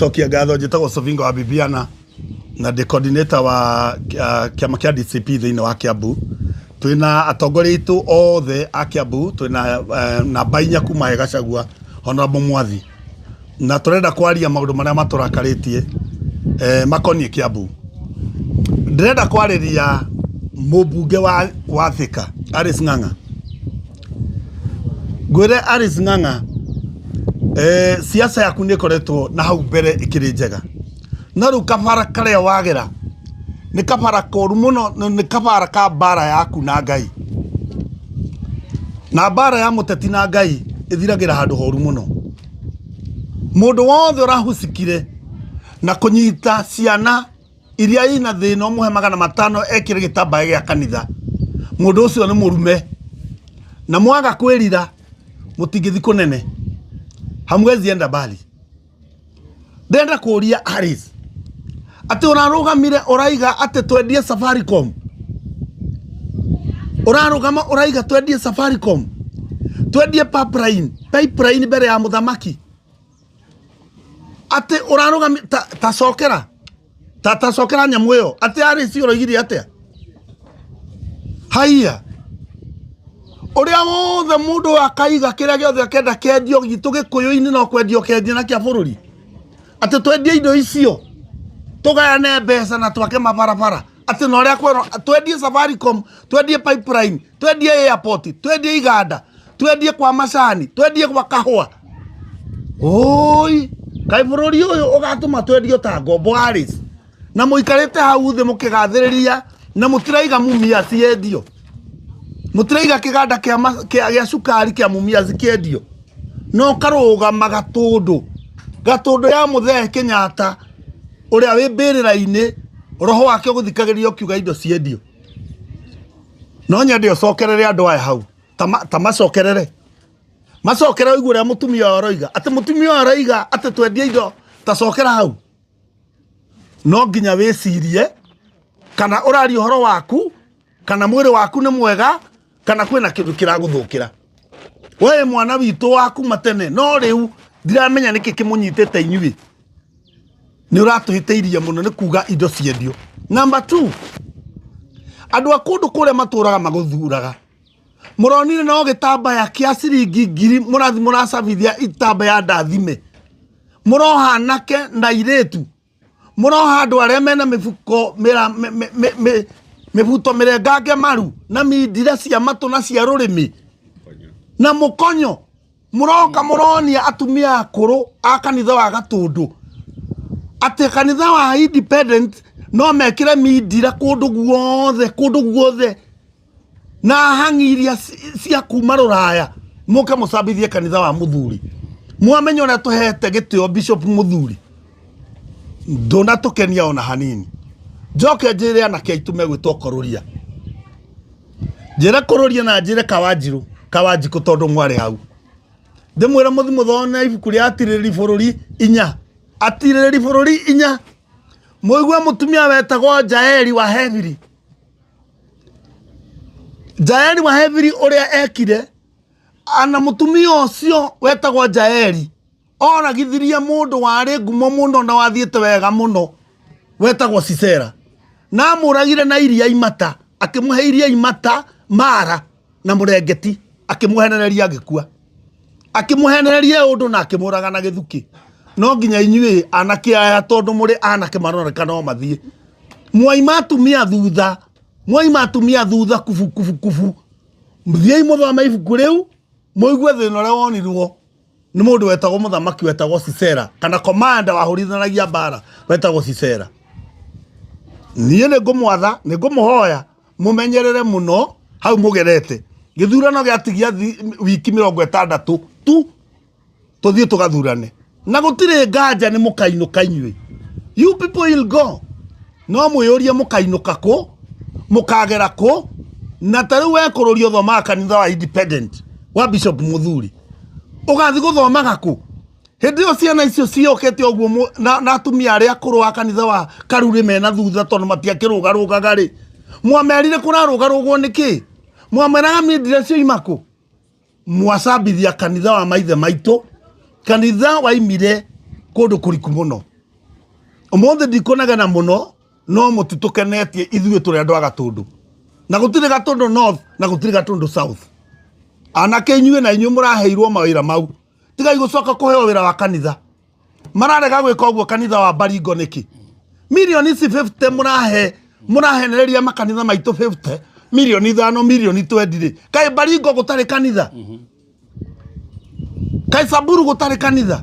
gũcokia ngatho. Njĩtagwo Sovingo wa Bibiana na ndĩ coordinator wa kĩama kĩa DCP thĩinĩ wa Kiambu. Twĩna atongoria aitũ othe a Kiambu, twĩna namba inya kuma he Gachagua, Honorable Mwathi, na tũrenda kwaria maũndũ marĩa matũrakarĩtie makoniĩ Kiambu. Ndĩrenda kwarĩria mũmbunge wa Thika Alice Ng'ang'a. Ngwĩre Alice Ng'ang'a, siasa yaku nĩ ĩkoretwo na hau mbere ĩkĩrĩ njega, no rĩu kabara karĩa wagera nĩ kabara koru mũno, nĩ kabara ka mbara yaku na Ngai, na mbara ya mũteti na Ngai ĩthiragĩra handũ horu mũno. Mũndũ wothe ũrahucikire na kũnyita ciana iria ina thĩna ũmũhe 500 ekĩre gĩtambaya gĩa kanitha, mũndũ ũcio nĩ mũrume, na mwaga kwĩrira mũtingĩthi kũnene, hamwezi enda mbali. Ndĩrenda kũria Alice atĩ ũrarũgamire ũraiga atĩ twendie Safaricom, ũrarũgama ũraiga twendie Safaricom, twendie pipeline, pipeline mbere ya mũthamaki, atĩ ũrarũgami ta, ta cokera ta, ta cokera nyamũ ĩyo atĩ Alice ũroigire atĩa? Haiya, ũrĩa wothe mũndũ akaiga kĩrĩa gĩothe akenda kĩendio gitũ gĩkũyũ-inĩ no kwendio kĩendio na kĩa bũrũri, atĩ twendie indo icio tũgayane mbeca na twake mabarabara, atĩ na ũrĩa kwerwo twendie Safaricom, twendie pipeline, twendie airport, twendie iganda, twendie kwa macani, twendie gwa kahũa. Oi, kaĩ bũrũri ũyũ ũgatũma twendio ta ngombo Alice, na mũikarĩte hau thĩ mũkĩgathĩrĩria na mũtiraiga Mumias yendio, mũtiraiga kĩganda kĩa cukari kĩa Mumias kĩendio, no karũgama Gatũndũ, Gatũndũ ya Mũthee Kenyatta ũrĩa wĩ mbĩrĩra-inĩ, roho wake ũgũthikagĩrĩria ũkiuga indo ciendio. No nyende ũcokerere andũ aya hau, ta macokerere, macokere ũigue ũrĩa mũtumia ũyũ aroiga, atĩ mũtumia ũyũ aroiga atĩ twendie indo, ta cokera hau. No nginya wĩcirie kana ũraria ũhoro waku, kana mwĩrĩ waku nĩ mwega, kana kwĩna kĩndũ kĩragũthũkĩra. We mwana witũ wa kuma tene, no rĩu ndiramenya nĩkĩ kĩmũnyitĩte inyuĩ. Nĩ ũratũhĩtĩirie mũno nĩ kuga indo ciendio. Number 2, andũ a kũndũ kũrĩa matũraga magũthuraga, mũronire no gĩtambaya kĩa ciringi ngiri mũrathi mũracabithia itambaya ndathime, mũroha anake na airĩtu, mũroha andũ arĩa mena mĩbuko mĩbuto mĩrengange maru na mindira cia matũ na cia rũrĩmĩ na mũkonyo, mũroka mũronia atumia akũrũ a kanitha wa Gatũndũ atĩ kanitha wa Independent no mekĩre mindira kũndũ guothe, kũndũ guothe, na hang'i iria cia kuma rũraya, mũke mũcambithie kanitha wa mũthuri. Mwamenya ũrĩa tũhete gĩtĩo Bishop Mũthuri, ndũnatũkenia ona hanini. Njoke njĩre anake aitũ megwĩtwo Kũrũria, njĩre Kũrũria na njĩre Kawanjirũ, Kawanjikũ, tondũ mwarĩ hau. Ndĩmwĩre mũthi mũthome ibuku rĩa Atirĩrĩri Bũrũri inya, Atirĩrĩri Bũrũri inya, mũigue mũtumia wetagwo Jaeli wa Hebiri. Jaeli wa Hebiri ũrĩa ekire, ana mũtumia ũcio wetagwo Jaeli oragithirie mũndũ warĩ ngumo mũno na wathiĩte wega mũno wetagwo Sisera, na amũragire na iria imata, akĩmũhe iria imata mara na mũrengeti, akĩmũhenereria agĩkua, akĩmũhenereria ũndũ na akĩmũraga na gĩthukĩ. No nginya inyuĩ anake aya, tondũ mũrĩ anake maroneka no mathiĩ, mwaima atumia thutha, mwaima atumia thutha kubu kubu kubu. Thiĩi mũthome ibuku rĩu mũigue thĩna ũrĩa wonirwo nĩ mũndũ wetagwo mũthamaki wetagwo Sisera, kana komanda wahũrithanagia mbara wetagwo Sisera. Niĩ nĩ ngũmwatha, nĩ ngũmũhoya mũmenyerere mũno hau mũgerete. Gĩthurano gĩatigia wiki 60 tu tũthiĩ tũgathurane, na gũtirĩ nganja nĩ mũkainũka inyuĩ. You people will go. No mwĩyũrie mũkainũka kũ, mũkagera kũ, na ta rĩu wekũrũria ũthomaga kanitha wa Independent wa Bishop Mũthuri, ũgathiĩ gũthomaga kũ? Hĩndĩ ĩyo ciana icio ciokete ũguo na atumia arĩa akũrũ a kanitha wa Karurĩ mena thutha tondũ matiakĩrũgarũgaga rĩ, mwamerire kũrarũgarũgwo nĩkĩ? Mwameraga mindira cioima kũ? Mwacambithia kanitha wa maithe maitũ, kanitha waimire kũndũ kũriku mũno. Ũmũthĩ ndikunegena mũno, no mũtitũkenetie ithuĩ tũrĩ andũ a Gatũndũ, na gũtirĩ Gatũndũ North na gũtirĩ Gatũndũ South. Anake inyuĩ na inyuĩ mũraheirwo mawĩra mau, tigai gũcoka kũheo wĩra wa kanitha. Mararega gwĩka ũguo kanitha wa Baringo nĩkĩ? Mirioni ici 50 mũrahe, mũrahenereria makanitha maitũ 50 mirioni 5, mirioni 20 rĩ, kaĩ Baringo gũtarĩ kanitha? Kaĩ Samburu gũtarĩ kanitha?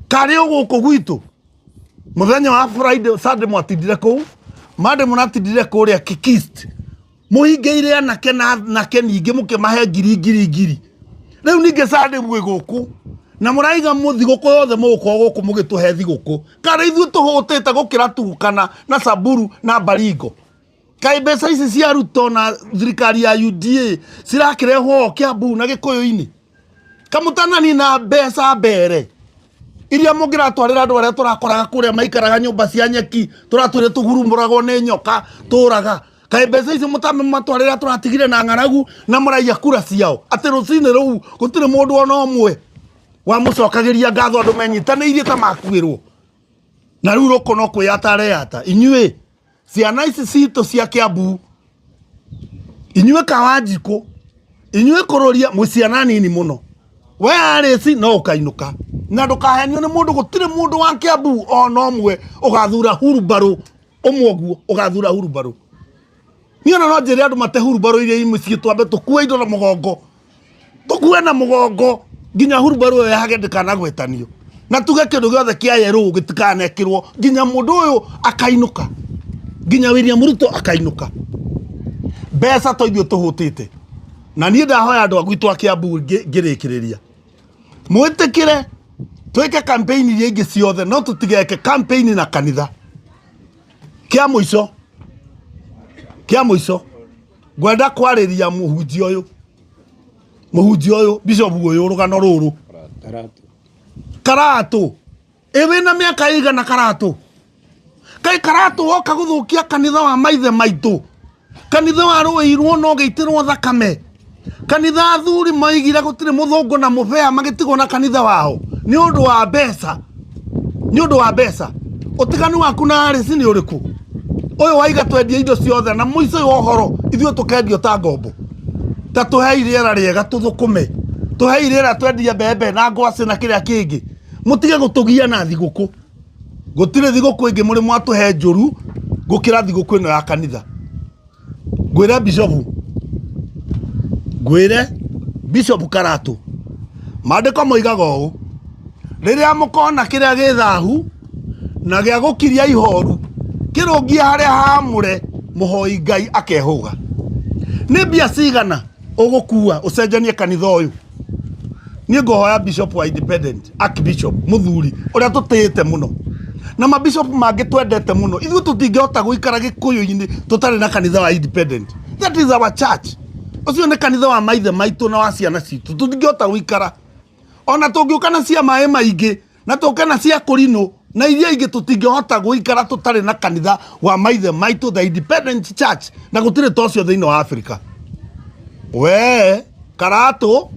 Karĩ o gũkũ gwitũ? Mũthenya wa Friday, Sunday mwatindire kũu, Monday mũratindire kũrĩa Kikist, mũhingĩire anake na anake ningĩ mũkĩmahe ngiri ngiri ngiri. Rĩu ningĩ Sunday mwĩ gũkũ na mũraiga thigũkũ yothe mũgũkorwo gũkũ mũgĩtũhe thigũkũ. Karĩ ithuĩ tũhũtĩte gũkĩra Turkana na Samburu na Baringo? Kaĩ mbeca ici cia Ruto na thirikari ya UDA cirakĩrehwo o Kiambu na Gĩkũyũ-inĩ? Kamũtanani na mbeca mbere iria mũngĩratwarĩra andũ arĩa tũrakoraga kũrĩa maikaraga nyũmba cia nyeki, tũratwĩre tũgurumũragwo nĩ nyoka tũraga. Kaĩ mbeca icio mũtamatwarĩra tũratigire na ng'aragu na mũraiya kura ciao, atĩ rũcinĩ rũu gũtirĩ mũndũ ona ũmwe wamũcokagĩria ngatho, andũ menyitanĩirie ta makuĩrwo. Na rĩu rũkũ no kwĩyata areyata. Inyuĩ ciana ici citũ cia Kiambu, inyuĩ Kawanjikũ, inyuĩ kũrũria, mwĩ ciana nini mũno. We Alice no ũkainũka na ndũkahenio nĩ mũndũ, gũtirĩ mũndũ wa Kiambu ona ũmwe ũgathura hurumbarũ ũmwe ũguo ũgathura hurumbarũ. Niĩ ona no njĩre andũ mate hurumbarũ iria i mũciĩ, twambe tũkue indo na mũgongo, tũkue na mũgongo nginya hurumbarũ ĩyo yage ndĩkanagwetanio, na tuge kĩndũ gĩothe kĩa yerũ gĩtikanekĩrwo nginya mũndũ ũyũ akainũka, nginya William Ruto akainũka. Mbeca to ithuĩ tũhũtĩte. Na niĩ ndahoya andũ a gwitũ a Kiambu ngĩrĩkĩrĩria, mwĩtĩkĩre twĩke campaign iria ingĩ ciothe, no tũtigeke campaign na kanitha. Kĩa mũico, kĩa mũico ngwenda kwarĩria mũhunjia ũyũ, mũhunjia ũyũ, bishop ũyũ, rũgano rũrũ. Karatu. Karatu. Ĩ wĩna mĩaka ĩigana Karatu? Kaĩ Karatu woka gũthũkia kanitha wa maithe maitũ? Kanitha warũĩirwo na ũgĩitĩrwo thakame. Kanitha athuri moigire gũtirĩ mũthũngũ na mũbea magĩtigwo na kanitha wao nĩ ũndũ wa mbeca. Nĩ ũndũ wa mbeca. Ũtiganu waku na Alice nĩ ũrĩkũ? Ũyũ waiga twendie indo ciothe na mũico wa ũhoro ithuĩ tũkendio ta ngombo. Ta tũhei rĩera rĩega tũthũkũme. Tũhei rĩera twendie mbembe na ngwacĩ na kĩrĩa kĩngĩ. Mũtige gũtũgia na thigũkũ. Gũtirĩ thigũkũ ĩngĩ mũrĩ mwatũhe njũru gũkĩra thigũkũ ĩno ya kanitha. Ngwĩre Bishop, ngwĩre Bishop Karatu, maandĩko moigaga ũũ, rĩrĩa mũkona kĩrĩa gĩ thahu na gĩa gũkiria ihoru kĩrũngie harĩa haamũre, mũhoi Ngai akehũga. Nĩ mbia cigana ũgũkua ũcenjanie kanitha ũyũ? Niĩ ngũhoya Bishop wa Independent, Archbishop mũthuri ũrĩa tũtĩĩte mũno na mabishop mangĩ twendete mũno, ithuĩ tũtingĩhota gũikara Gĩkũyũ-inĩ tũtarĩ na kanitha wa Independent. That is our church. Ũcio nĩ kanitha wa maithe maitũ na wa ciana citũ. Tũtingĩhota gũikara ona tũngĩũka na cia maĩ maingĩ na tũke na cia kũrinũ na iria ingĩ, tũtingĩhota gũikara tũtarĩ na kanitha wa maithe maitũ, the Independent Church, na gũtirĩ ta ũcio thĩinĩ wa Afrika. We Karatu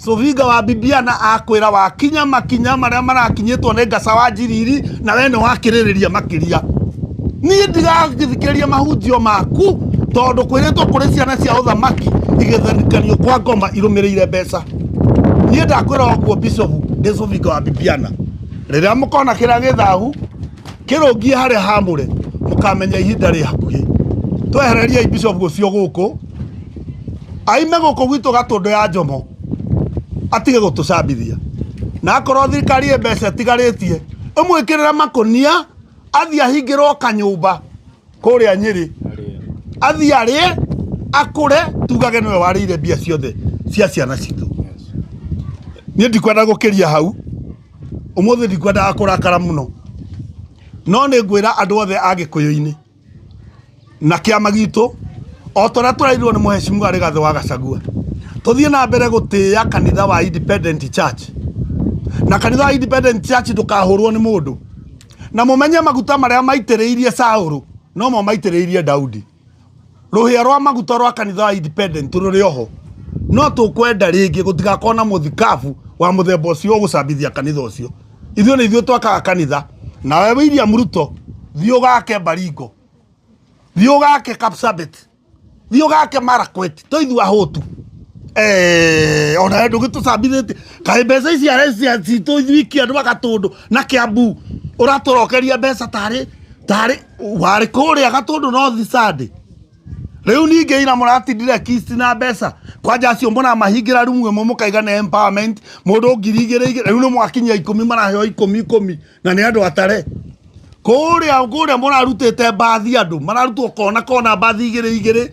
Suvinga wa Bibiana akwĩra wakinya makinya marĩa marakinyĩtwo nĩ Ngaca wa Njiriri, na we nĩ wakĩrĩrĩria makĩria. Niĩ ndigagĩthikĩrĩria mahunjio maku tondũ kwĩrĩtwo kũrĩ ciana cia ũthamaki igĩthanĩkanio kwa ngoma irũmĩrĩire mbeca. Niĩ ndakwĩra ũguo Bishop ndĩ Suvinga wa Bibiana, rĩrĩa mũkona kĩrĩa gĩ thahu kĩrũngie harĩa hamũre, mũkamenya ihinda rĩ hakuhĩ. Twehereriei Bishop ũcio gũkũ, aime gũkũ gwitũ Gatũndũ ya Njomo, atige gũtũcambithia. Na akorwo thirikari ĩ mbeca ĩtigarĩtie, ĩmwĩkĩrĩre makũnia athiĩ ahingĩrwo kanyũmba kũrĩa Nyĩrĩ, athiĩ arĩe akũre, tugage nĩwe warĩire mbia ciothe cia ciana citũ. Niĩ ndikwenda gũkĩria hau ũmũthĩ, ndikwendaga kũrakara mũno, no nĩ ngwĩra andũ othe a Gĩkũyũ-inĩ na kĩama gitũ, o ta ũrĩa tũrairwo nĩ mũheshimiwa Rigathĩ wa Gachagua, tũthiĩ na mbere gũtĩĩa kanitha wa Independent Church, na kanitha wa Independent Church ndũkahũrwo nĩ mũndũ. Na mũmenye maguta marĩa maitĩrĩirie Saũlũ nomo maitĩrĩirie Daudi. Rũhĩa rwa maguta rwa kanitha wa Independent rũrĩ oho, no tũkwenda rĩngĩ gũtigakorwo na mũthikabu wa mũthemba ũcio ũgũcambithia kanitha ũcio. Ithuĩ nĩ ithuĩ twakaga kanitha. Nawe William Ruto, thiĩ ũgake Baringo, thiĩ ũgake Kapsabet, thiĩ ũgake Marakwet, to ithuĩ ahũtu. Eh, ona we ndũgĩtũcambithĩtie kaĩ mbeca ici arĩ cia citũ ithuĩ iki andũ a Gatũndũ na Kiambu ũratũrokeria mbeca tarĩ tarĩ warĩ kũrĩa Gatũndũ North Sunday. Rĩu ningĩ ira mũratindire kist na mbeca kwanja acio mũramahingĩra rumu ĩmwe mũkaiga nĩ empowerment mũndũ 2000 igĩrĩ rĩu nĩ mwakinyia 10 maraheo ikũmi ikũmi na nĩ andũ atare. Kũrĩa kũrĩa mũrarutĩte mbathi andũ mararutwo kona kona mbathi igĩrĩ igĩrĩ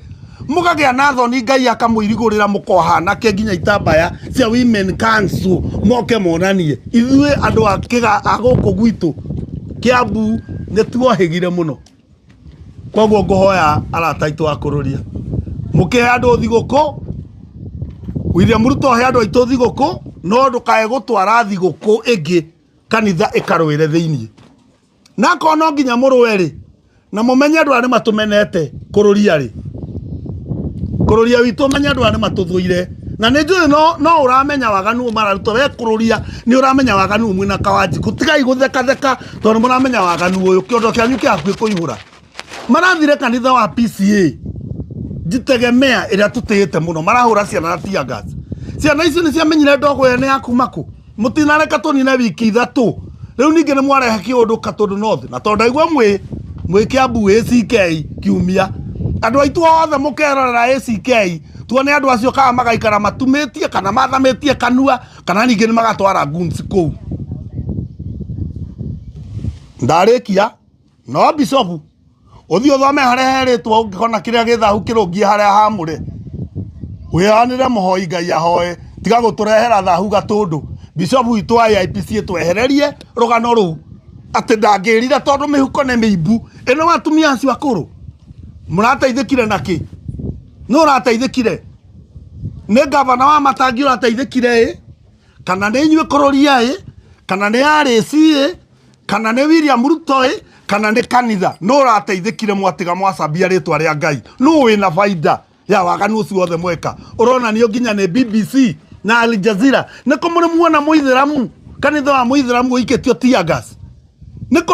mũkagĩa na thoni Ngai akamũirigũrĩra mũkoha anake nginya itambaya cia women council moke monanie ithuĩ andũ a kĩga a gũkũ gwitũ Kiambu nĩ tuohĩgire mũno. Koguo ngũhoya arata aitũ a kũrũria mũkĩhe andũ thigũkũ, William Ruto he andũ aitũ thigũkũ, no ndũkae gũtwara thigũkũ ĩngĩ kanitha ĩkarũĩre thĩinĩ. Na akorwo no nginya mũrũe rĩ, na mũmenye andũ aya nĩ matũmenete kũrũria rĩ, kũrũria witũ ũmenye andũ aya nĩ matũthũire. Na nĩ njũĩ no, no ũramenya waganu ũyũ mararuta we kũrũria nĩ ũramenya waganu ũyũ mwĩna Kawanjikũ. Tigai gũthekatheka tondũ nĩ mũramenya waganu ũyũ, kĩondo kĩanyu kĩ hakuhĩ kũihũra. Marathire kanitha wa PCA Jitegemea ĩrĩa tũtĩĩte mũno, marahũra ciana na tear gas. Ciana icio nĩ ciamenyire ndogo ĩyo nĩ ya kuma kũ. Mũtinareka tũnine wiki ithatũ. Rĩu ningĩ nĩ mwarehe kĩũndũ Katũndũ North. Na tondũ ndaigua mwĩ mwĩ Kiambu ACK kiumia. Andũ aitũ othe mũkerorera ACK tuone andũ acio kana magaikara matumĩtie kana mathamĩtie kanua kana ningĩ nĩ magatwara goons kũu. Ndarĩkia no bishopu ũthiĩ ũthome harĩa herĩtwo ũngĩkona kĩrĩa gĩ thahu kĩrũngiĩ harĩa hamũre wĩyanĩre mũhoi Ngai ahoe tiga gũtũrehera thahu Gatũndũ. Bishopu witũ wa AIPC twehererie rũgano rũu atĩ ndangĩrira tondũ mĩhuko nĩ mĩimbu. Ĩno atumia acio akũrũ mũrateithĩkire na kĩ? Nũ ũrateithĩkire? Nĩ gavana wa Matangi ũrateithĩkire ĩ? Kana nĩ inyuĩ kũrũria ĩ? Kana nĩ RAC ĩ? Kana nĩ William Ruto ĩ? Kana nĩ kanitha? Nũ ũrateithĩkire mwatiga mwacambia rĩtwa rĩa Ngai? Nũ wĩna baida ya waganu ũcio wothe mweka? Ũronanio nginya nĩ BBC na Al Jazeera. Nĩ kũ mũrĩ muona mũithĩramu kanitha wa mũithĩramu ũikĩtio tear gas? Nĩ kũ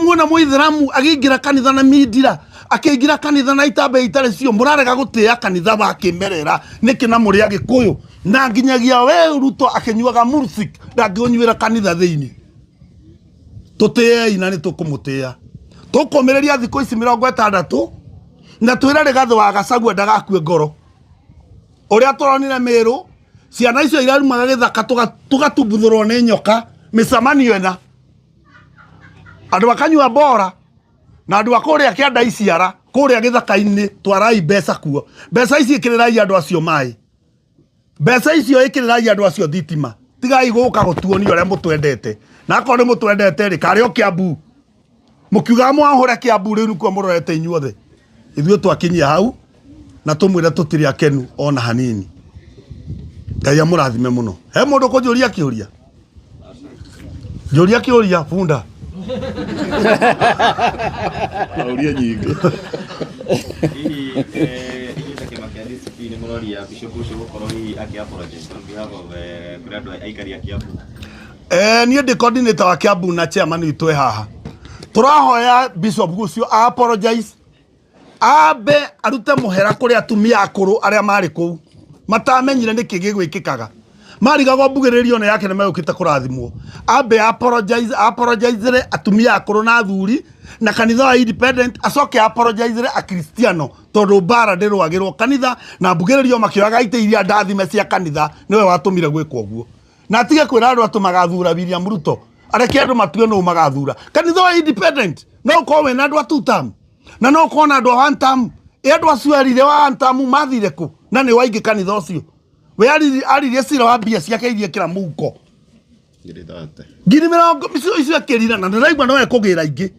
muona mũithĩramu agĩingĩra kanitha na mindira, akĩingĩra kanitha na itambaya itarĩ cio? Mũrarega gũtĩa kanitha wa kĩmerera nĩkĩ na mũrĩ Agĩkũyũ? Na nginyagia we Ruto akĩnyuaga mursik ndangĩũnyuĩra kanitha thĩinĩ. Tũtĩei na nĩ tũkũmũtĩa. Tũkũmĩrĩria thikũ ici 60 na twĩre Rigathĩ wa Gachagua ndagakue ngoro. Ũrĩa tũronire Meru, ciana icio irarumaga gĩthaka tũgatumbuthũrwo nĩ nyoka mĩcemanio ĩna. Andũ akanyua bora na andũ a kũrĩa kĩanda iciara kũrĩa gĩthaka-inĩ twarai mbeca kuo. Mbeca ici ĩkĩrĩrai andũ acio maĩ. Mbeca icio ĩkĩrĩrai andũ acio thitima. Tigai gũka gũtuonia ũrĩa mũtwendete. Na akorwo nĩ mũtwendete rĩ, karĩ o Kiambu. Mũkiugaga mwahũre Kiambu rĩu nĩkuo mũrorete inyuothe. Ithuĩ twakinyia hau na tũmwĩre tũtirĩ akenu ona hanini. Ngai amũrathime mũno. He mũndũ kũnjũria kĩũria? Njũria kĩũria bunda. Ũria nyingĩ. Hihi inyuĩ ta kĩama kĩa DCP nĩ mũroria Bishop ũcio gũkorwo hihi akĩ apologize on behalf of kũrĩ andũ aikari a Kiambu? Niĩ ndĩ coordinator wa Kiambu na chairman witũ e haha. Tũrahoya Bishop ũcio a apologize, ambe arute mũhera kũrĩ atumia akũrũ arĩa marĩ kũu matamenyire nĩkĩ gĩgwĩkĩkaga. Marigagwo mbugĩrĩrio nĩ yake nĩ megũkĩte kũrathimwo. Ambe apologize, apologize atumia akũrũ na athuri na kanitha wa independent, acoke apologize akristiano tondũ mbara ndĩrũagĩrwo kanitha na mbugĩrĩrio makĩoyaga itĩ iria ndathime cia kanitha nĩwe watũmire gwĩkwo ũguo. Na atige kwĩra andũ atĩ magathura William Ruto, areke andũ matue nũ magathura. Kanitha wa independent no ũkorwo wĩna andũ a two term na no ũkorwo na andũ a one term. Ĩ andũ acio erire wa one term mathire kũ? Na nĩ waingĩ kanitha ũcio. We aririe cira wa mbia ciake iria ekĩra mũhuko. Ngiri thate. Ngiri mĩrongo icio icio ekĩrire na ndĩraigua no ekũgĩra ingĩ.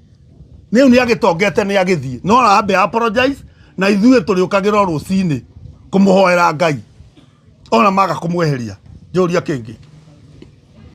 Rĩu nĩ agĩtongete nĩ agĩthiĩ. No ambe apologize na ithuĩ tũrĩũkagĩra o rũcinĩ kũmũhoera Ngai. Ona maga kũmweheria. Njũria kĩngĩ.